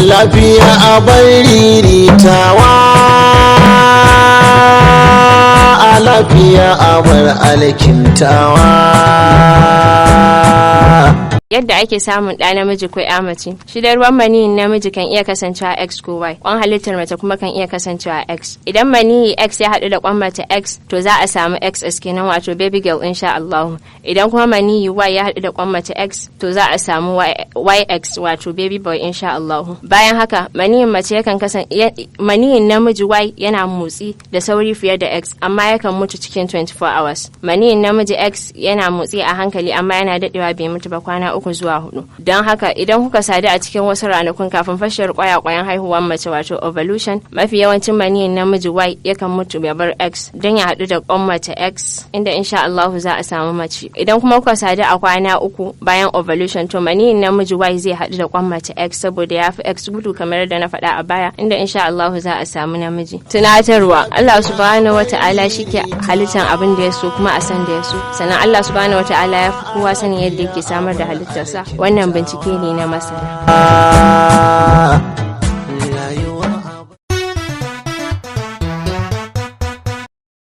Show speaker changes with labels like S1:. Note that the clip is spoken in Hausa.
S1: Lafiya a riritawa, a lafiya a bar alkintawa.
S2: Yadda ake samun ɗa namiji ko ya mace. Shi da ruwan maniyin namiji kan iya kasancewa X ko Y, kwan halittar mace kuma kan iya kasancewa X. Idan maniyi X ya haɗu da kwan mace X, to za a samu XS kenan, wato baby girl, insha Allah. Idan kuma maniyi Y ya haɗu da kwan mace X, to za a samu YX, wato baby boy, insha Allah. Bayan haka, maniyin mace yakan kasance, maniyin namiji Y yana motsi da sauri fiye da X, amma yakan mutu cikin 24 hours. Maniyin namiji X yana motsi a hankali, amma yana dadewa bai mutu ba, kwana 3 zuwa 4. Don haka, idan kuka sadu a cikin wasu ranakun kafin fashewar kwayakwayan haihuwar mace, wato ovulation, mafi yawancin maniyin namiji Y yakan mutu ya bar X don ya haɗu da kwan mace X, inda insha Allahu za a samu mace. Idan kuma kuka sadu a kwana 3 bayan ovulation, to maniyin namiji Y zai haɗu da kwan mace X, saboda ya fi X gudu kamar yadda na faɗa a baya, inda insha Allahu za a samu namiji. Tunatarwa: Allah Subhanahu wata'ala shi ke halittan abin da ya so kuma a san da ya so. Sannan Allah Subhanahu wata'ala ya fi kowa sanin yadda yake samar da halittarsa. Wannan bincike ne na masana.